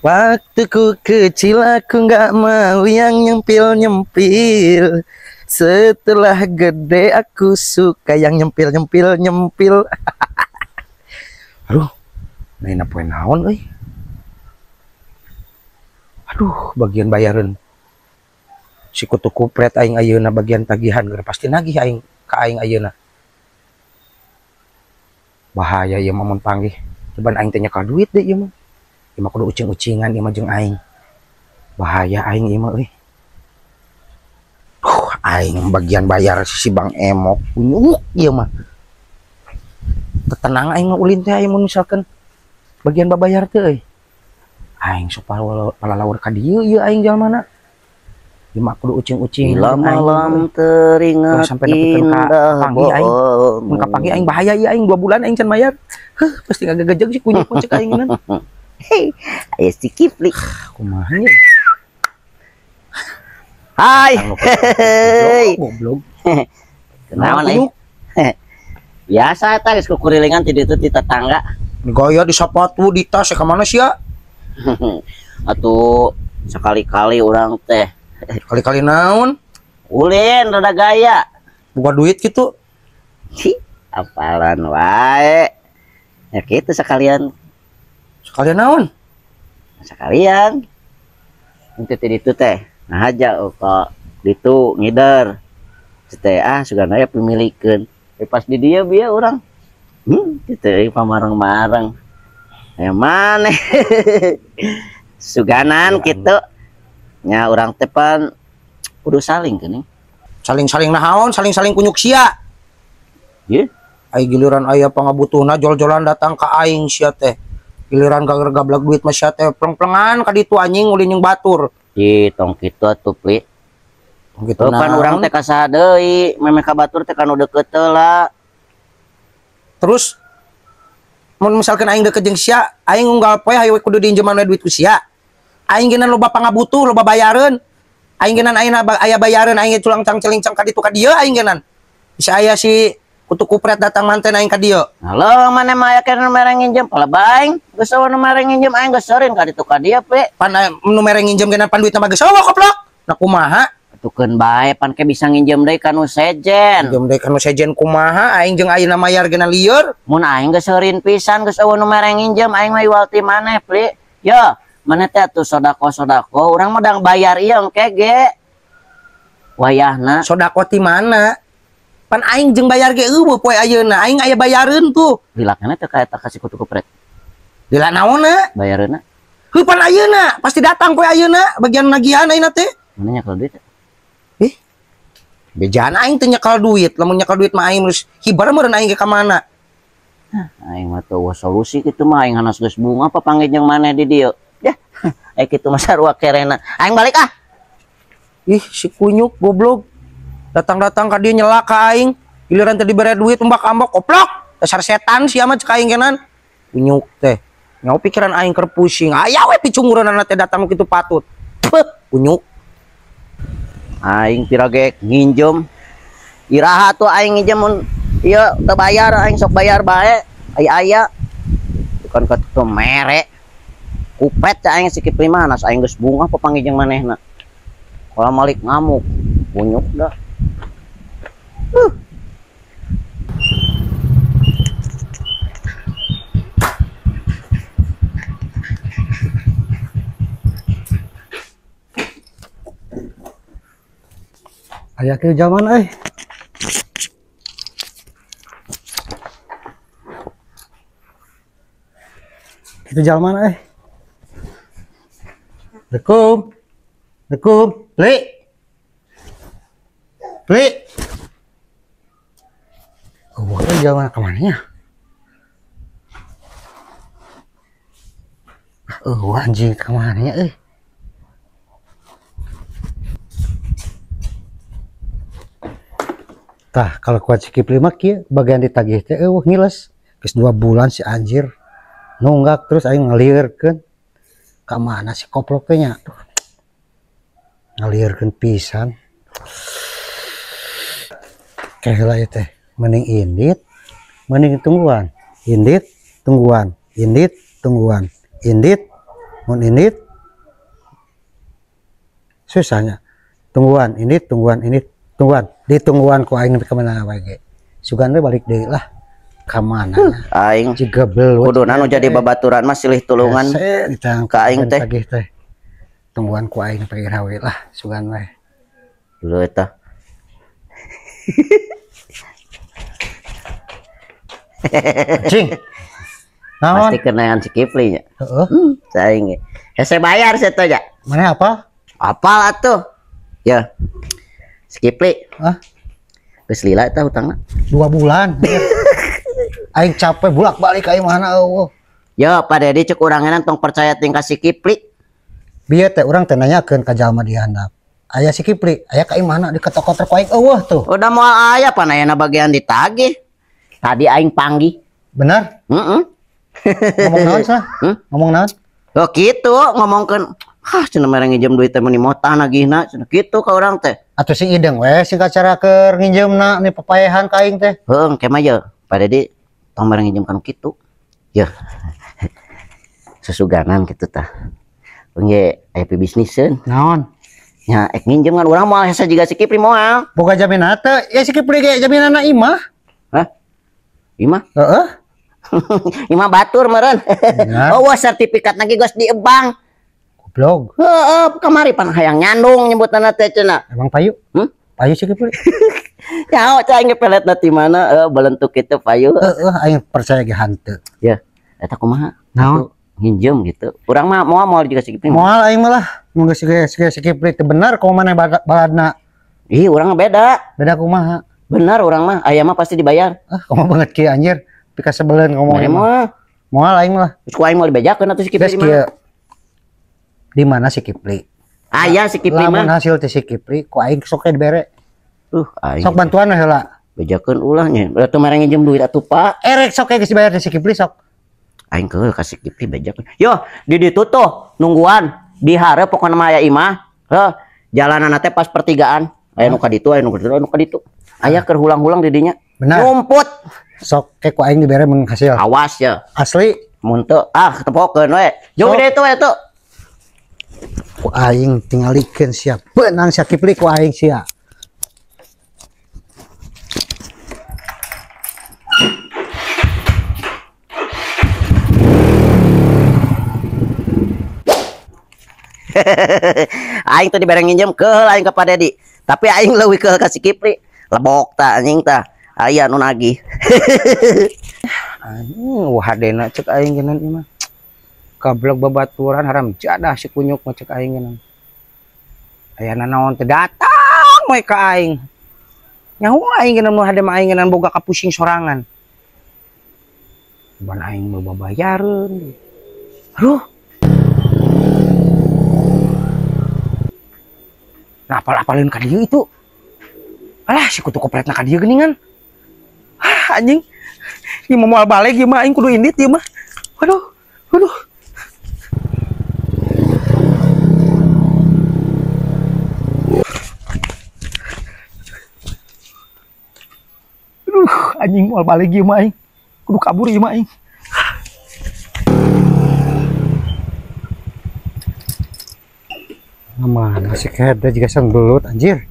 Waktu ku kecil aku nggak mau yang nyempil-nyempil. Setelah gede aku suka yang nyempil-nyempil-nyempil. Aduh, main apa naon euy. Aduh, bagian bayaran. Si kutu kupret aing ayeuna bagian tagihan geura pasti nagih aing ka aing ayeuna. Bahaya ieu mah mun panggih. Coban aing teh nyekel duit deui ieu mah. Ieu mah kudu ucing-ucingan ieu mah jeung aing. Bahaya aing ieu mah euy. Aing bagian bayar si Bang Emok kunyuk ieu mah. Tenang aing mah ulin teh aing mun misalkan bagian babayar teh euy. Aing sok palalaur ka dieu ieu aing jalmana. Ieu mah kudu ucing-ucing. Bila malam teringat sampai nepikeun ka panggih aing. Mun ka panggih aing bahaya ieu aing 2 bulan aing can mayar. Heuh, pasti ngagegejeg si kunyuk mun cek aing ngeun. Hei, aya si Kipli. Kumaha nya? Hai. Goblok. Kenaon euy? Biasa eta geus kukurilingan ti ditu ti tetangga. Gaya di sapatu di tas ka mana sia? Atuh sekali-kali urang teh. Kali-kali naon? Ulin rada gaya. Buka duit gitu. Hi, apalan wae. Ya kitu sekalian. Sekalian naon? Sekalian. Untuk ti ditu teh. Nah aja kok ditu ngider. Teh ah sugana aya pemilikeun. Pas di dieu bieu urang. Kitu euy pamareng-mareng. Aya maneh. Suganan kitu. Nya urang teh pan kudu saling geuning. Saling-saling naon? Saling-saling kunyuk sia. Ye? Ai giliran aya pangabutuhna jol-jolan datang ka aing sia teh. Giliran gager gablak duit mah sia teh pleng-plengan ka ditu anjing ulin jeung batur. Ih, tong kitu atuh, Pli. Tong kitu kan urang teh ka saha deui, memeh ka batur teh kanu deukeut heula. Terus mun misalkan aing deukeut jeung sia, aing unggal poe hayu kudu diinjeman we duit ku sia. Aing geunan loba pangabutuh, loba bayareun. Aing geunan ayeuna aya bayareun aing culang cang celingcang ka ditu ka dieu aing geunan. Bisa aya si kutu kupret datang manten aing ka dieu. Halo, maneh mah aya keneh nu mere nginjem palebah aing. Geus eueuh nu mere nginjem aing geus seurin ka ditu ka dieu, Pe. Pan nu mere nginjem geunan pan duitna mah geus eueuh koplok. Nah kumaha? Atukeun bae pan ke bisa nginjem deui ka nu sejen. Nginjem deui ka nu sejen kumaha? Aing jeung ayeuna mayar geunan lieur. Mun aing geus seurin pisan geus eueuh nu mere nginjem aing mah iwal ti maneh, Pli. Yo, maneh teh atuh sodako-sodako urang mah dang bayar ieu engke ge. Wayahna sodako ti mana? Pan aing jeung bayar ge eueuh poe ayeuna, aing aya bayareun tuh. Dilakana teh ka eta ka si kutu kupret. Dilak naonna? Bayareunna. Heuh pan ayeuna, pasti datang poe ayeuna bagian nagihan ayeuna teh. Mana nyekel duit? Ih. Bejaan aing teh nyekel duit, lamun nyekel duit mah aing geus hibar meureun aing ge ka mana. Hah, aing mah teu solusi kitu mah aing hanas geus bunga papanggih jeung maneh di dieu. Yah, aya kitu mah sarua kerena. Aing balik ah. Ih, si kunyuk goblok. Datang-datang ka dieu nyelak ka aing, giliran teh dibere duit umbak-ambak koplok. Dasar setan sia mah cek aing kenan. Kunyuk teh. Nyawa pikiran aing keur pusing. Aya we picungureunana teh datang kitu patut. Peuh, kunyuk. Aing pira ge nginjem. Iraha tuh aing nginjem mun ieu teu bayar aing sok bayar bae. Aya-aya. Bukan ka teu mere. Kupet teh aing si Kipli mah nas aing geus bungah papanggih jeung manehna. Kalau malik ngamuk, kunyuk dah. Aya kieu zaman euy. Kitu jalma euy. Assalamualaikum. Assalamualaikum. Li. Li. Oh, euy jalma ka mana nya? Oh, anjing ka mana nya euy? Tah, kalau kuat si Kipli mah kieu bagian ditagih teh eueuh ngiles. Geus 2 bulan si anjir nunggak terus aing ngalieurkeun. Ka mana si koplok teh nya? Aduh. Ngalieurkeun pisan. Kaheula ieu teh mending indit, mending tungguan. Indit, tungguan, indit, tungguan, indit. Mun indit susahnya. Tungguan ini, tungguan ini, tungguan. Ditungguan ku aing nepi ka mana wae ge. Sugan we balik deui lah. Ka mana? Aing jiga belut. Kuduna nu jadi babaturan mah silih tulungan. Ka aing teh. Tungguan ku aing nepi ka we lah, sugan we. Dulu eta. Cing. Naon? Pasti kenangan si Kipli nya. Heeh. Saing ge. Hese bayar sia teh ja. Mana apa? Apal atuh. Ya. Si Kipli. Hah? Geus lila eta hutangna. 2 bulan. Aing capek bolak-balik aing mana eueuh. Ya, Pak Dedi cek urang enan tong percaya tingkah si Kipli. Bieu teh urang teh nanyakeun ka jalma di handap. Aya si Kipli, aya ka imahna di ketok-ketok aing eueuh tuh. Udah moal aya pan ayana bagian ditagih. Tadi aing panggih. Benar? Heeh. Ngomong naon sah? Ngomong naon? Oh kitu ngomongkeun, hah cenah mere nginjem duit teh meuni motah nagihna cenah kitu ka urang teh. Atuh sing ideng we sing kacara keur nginjemna ni papaehan ka aing teh. Heuh, engke mah ye. Pak Dedi tong mere nginjem ka nu kitu. Yeuh. Susuganan kitu tah. Engge aya pibisniseun. Naon? Nya ek nginjem kan urang moal hese jiga si Kipli moal. Boga jaminan teh, ya si Kipli ge jaminanna imah. Hah? Imah? Heeh. Imah batur meureun. Oh, wah sertifikat lagi geus diebang. Goblok. Heeh, kamari pan hayang nyandung nyebutna teh cenah. Emang payu? Hmm? Payu si Kipli. Nyaho cai aing peletna ti mana belentuk kitu payu. Heeh, aing percaya ge hanteu. Ya, eta kumaha? Naon? Nginjem gitu. Urang mah moal juga si Kipli. Moal aing mah lah. Mun geus si Kipli teu bener kumaha maneh baladna. Ih, urang mah beda. Beda kumaha? Bener urang mah, aya mah pasti dibayar. Ah, kumaha banget kieu anjir. Pika sebelen ngomong mah. Moal aing lah. Ku aing moal dibejakeun atuh si Kipli di mana? Di mana si Kipli? Aya si Kipli mah. Lamun hasil teh si Kipli ku aing sok dibere. Aing. Sok bantuan we heula. Bejakeun ulah nya. Atuh mere nginjem duit atuh Pak. Erek sok geus dibayar teh si Kipli sok. Aing keul ka si Kipli bejakeun. Yo, di ditu tuh nungguan di hareup pokona mah aya imah. Heuh, jalananna teh pas pertigaan. Aya nu ka ditu, aya nu ka ditu, aya nu ka ditu. Aya keur hulang-hulang di dinya. Benar. Ngumput. Sok ke ku aing dibere mun hasil. Awas ya. Asli. Mun teu ah tepokeun we. Jauh di ditu we tuh. Ku aing tingalikeun sia. Beunang sia Kipli ku aing sia. Aing tadi bareng nginjem keul aing ka Pak Dedi. Tapi aing leuwih keul ka si Kipli. Lebok ta anjing ta. Aya nu nagih. Anjing wah hadena cek aing geunan ieu mah. Goblok babaturan haram jadah si kunyuk mah cek aing geunan. Aya nanaon teh datang we ka aing. Nyaho aing geunan nu hade mah aing geunan boga kapusing sorangan. Ban aing mah babayareun. Aduh. Nah, apal-apalin ka dieu itu. Alah, si kutu kopretna ka dieu geuningan. Ah, anjing. Ieu mah moal balik ieu mah aing kudu indit ieu mah. Aduh, aduh. Aduh, anjing moal balik ieu mah aing. Kudu kabur ieu mah aing. Mana si kede juga sang belut anjir.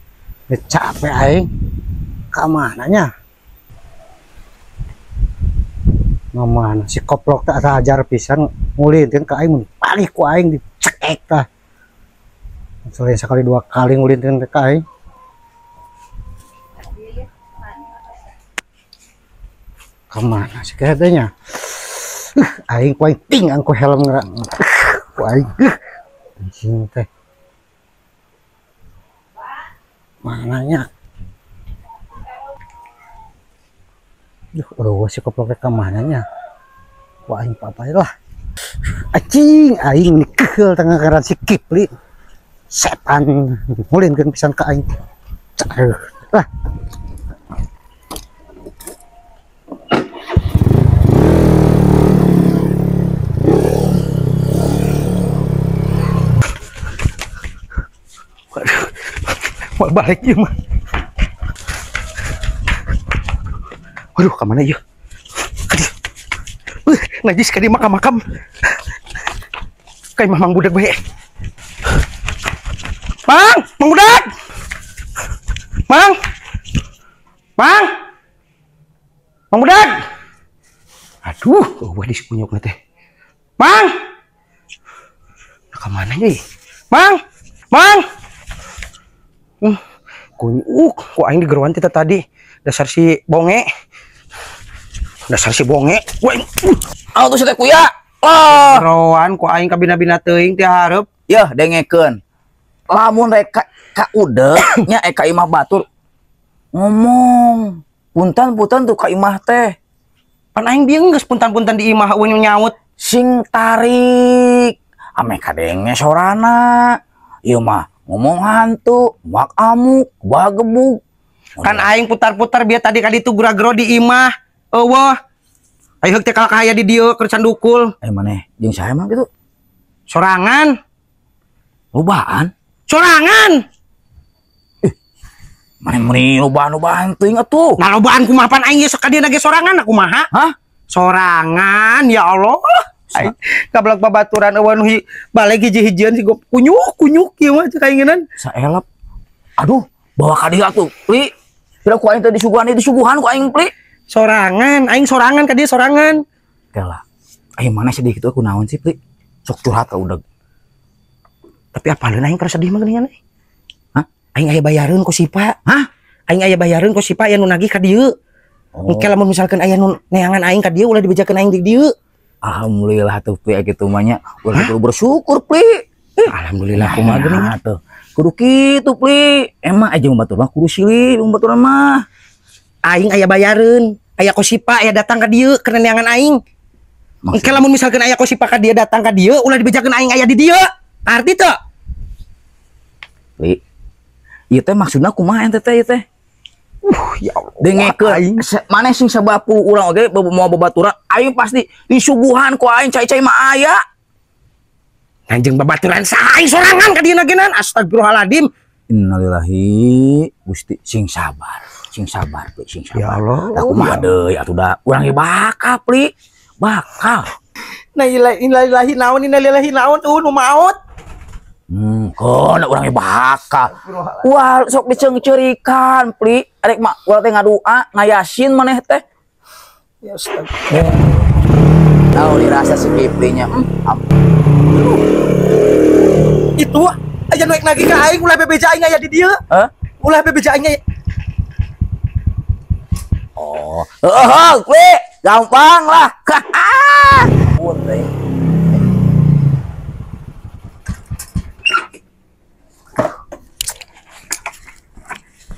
Capek aing. Ka mananya? Mana si koplok tak ajar pisan ngulintin ka aing mun palih ku aing dicekek tah. Selain sekali dua kali ngulintin ka aing. Ka mana si kedenya? Aing ku aing ting angku helm ngerang. Ku aing. Anjing teh. Mananya? Duh, oh, si koploknya ke mananya? Wah, aing papai lah. Anjing, aing ini keul tengah karan si Kipli. Setan ngulinkeun pisan ka aing. Aduh, lah. Mau balik ieu mah. Waduh, ka mana ieu? Najis ka di makam-makam. Kayak mah Mang Budak bae. Mang, Mang Budak. Mang. Mang. Mang Budak. Aduh, eueuh di sikunyukna teh. Mang. Nah, ka mana deui? Mang. Mang. Kunyuk, ku aing digeroan teh tadi. Dasar si bonge. Dasar si bonge. Wah. Atuh teh kuya. Oh, geroan ku aing kabina-bina teuing teh hareup. Yeuh, dengekeun. Lamun rek ka udeuk nya ka imah batur ngomong punten-punten tuh ka imah teh. Pan aing bieu geus punten-punten di imah eueuh nyaut sing tarik. Ame kadenge sorana. Ieu mah ngomong hantu, mak amuk, bagebug. Kan aing putar-putar bieu tadi ka ditu gura-gero di imah. Eueuh. Aing heuk teh kalah aya di dieu keur candukul. Eh maneh jeung saha emang kitu? Sorangan. Lobaan? Sorangan. Maneh meuni lobaan-lobaan teuing atuh. Nah lobaan kumaha pan aing sok ka dieu ge sorangan kumaha? Hah? Sorangan ya Allah. Aing kablak babaturan eueuh nu balik hiji-hijian si kunyuk-kunyuk ieu mah cek aingenan. Saelep. Aduh, bawa ka dieu atuh, Pli. Pira ku aing teh disuguhan, disuguhan ku aing, Pli. Sorangan, aing sorangan ka dieu sorangan. Kela. Aing mana sedih kitu aku naon sih, Pli? Sok curhat ka udag. Tapi apaleun aing keur sedih mah geuningan euy. Hah? Aing aya bayareun ku Sipa. Hah? Aing aya bayareun ku Sipa aya nu nagih ka dieu. Oh. Engke lamun misalkeun aya nu neangan aing ka dieu ulah dibejakeun aing di dieu. Alhamdulillah tuh Pli kitu mah nya. Urang kudu bersyukur, Pli. Alhamdulillah kumaha geuning tuh. Kudu kitu, Pli. Emang aja batur mah kudu silih batur mah. Aing aya bayareun, aya ku Sipa aya datang ka dieu keur neangan aing. Engke lamun misalkeun aya ku Sipa ka dieu datang ka dieu ulah dibejakeun aing aya di dieu. Arti teu? Pli. Ieu teh maksudna kumaha ente teh ieu teh? Ya Allah. Dengekeun, maneh sing sabapu urang oge moal babaturan, aing pasti disuguhan ku aing cai-cai mah aya. Anjing babaturan saha aing sorangan ka dieu genan. Astagfirullahaladzim. Innalillahi Gusti sing sabar, sing sabar, Pli, sing sabar. Ya Allah. Da kumaha deui atuh da urang ge bakal, Pli. Bakal. Nah innalillahi naon innalillahi naon tuh nu maot. Keun urang ge bakal. Wah, sok diceungceurikan, Pli. Arek mah urang teh ngadua, ngayasin maneh teh. Ya astagfirullah. Tahu dirasa si Kiplinya. Itu aya nu lagi ka aing ulah bebeja aing aya di dieu. Hah? Ulah bebeja aing aya. Oh, heeh, Pli, gampang lah. Pun teh.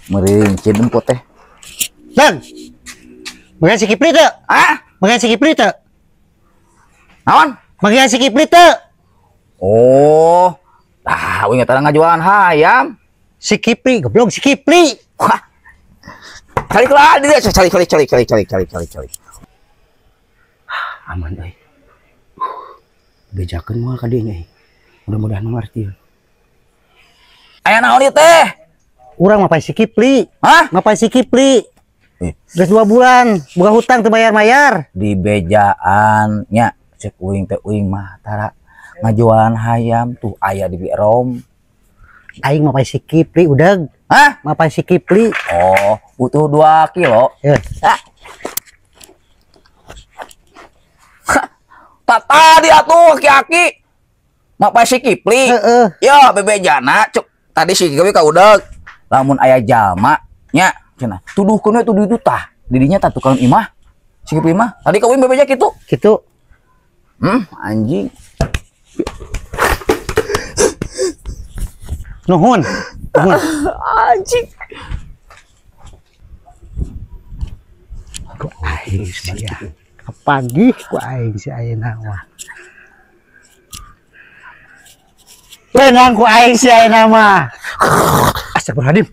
Merincin empot teh. Bang. Makan si Kipli teu? Hah? Makan si Kipli teu? Naon? Makan si Kipli teu? Oh. Tah, uing eta ngajualan hayam. Si Kipli, goblok si Kipli. Wah. Cari lah dia, cari cari cari cari cari cari cari cari. Aman euy. Bejakeun moal ka dieu nya. Mudah-mudahan mengerti. Aya naon ieu teh? Urang mah si Kipli. Hah? Mah si Kipli. Geus 2 bulan, boga hutang teu bayar-bayar. Di bejaan nya cek uing teh uing mah tara ngajualan hayam tuh aya di rom. Aing mah si Kipli udag. Hah? Mah si Kipli. Oh, butuh 2 kilo. Ya. Tak tadi atuh aki-aki. Mah si Kipli. Heeh. Ya bebejana cek tadi si Kipli ka udag. Lamun aya jalma nya cenah tuduhkeun we tuduh itu tah didinya tah tukang imah si Kipli mah tadi ka uing bebeja kitu kitu. Anjing nuhun nuhun anjing ku aing sia kapagih ku aing si ayeuna mah wenang ku aing si ayeuna mah. Astagfirullahaladzim.